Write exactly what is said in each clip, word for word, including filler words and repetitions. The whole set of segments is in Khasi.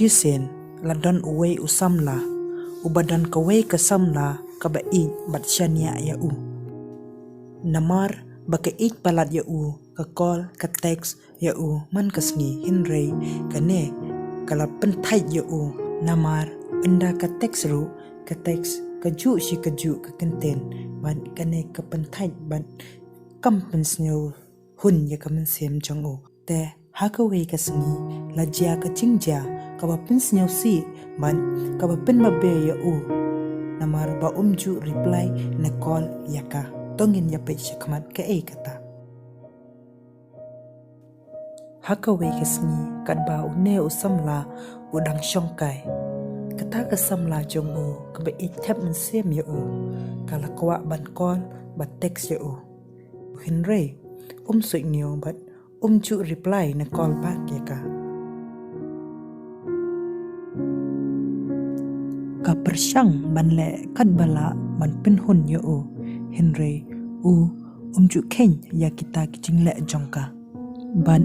Shisien la don uwei u samla uba don kawei ka samla kaba ïeit bad shaniah ïa u. Namar ba ka ïeit palat ïa u, ka call, ka text ïa u man ka sngi, hynrei kane ka la pynthait ïa u. Namar ynda ka text ruh, ka text kajuh shi kajuh ka kyntien, bad kane ka pynthait bad kam pynsngewhun ïa ka mynsiem jong u. Te ha kawei ka sngi la jia ka jingjia kaba pynsngewsih bad kaba pynbabe ïa u, namar ba um ju reply ne call ïa ka. To ngin ïa peit shakhmat kaei kata. Ha kawei ka sngi, katba une u samla u dang shongkai, kata ka samla jong u kaba ïeit thep mynsiem ïa u, ka la kwah ban call bad text ïa u. Hynrei um suidñiew bad um ju reply ne call back ïa ka. Ka pyrshang ban leh katba lah ban pynhun ïa u, hynrei u um ju kheiñ ïa kita ki jingleh jong ka. Bad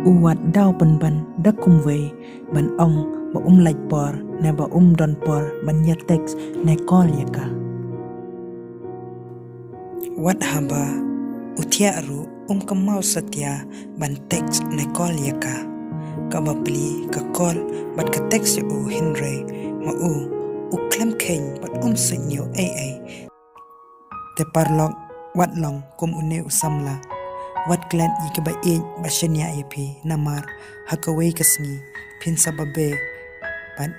u wad daw pynban da kumwei ban ong ba um lait por ne ba um don por ban ïa text ne call ïa ka. Wat haba u thiah ruh, um kynmaw satia ban text ne call ïa ka. Kaba plie, ka call bad ka text ïa u, hynrei ma u, u khlem kheiñ bad um suidñiew ei ei. Te paralok, wat long kum une u samla. Wat klet ïa kiba ïeit ba shaniah ïa phi, namar ha kawei ka sngi phin sa babe bad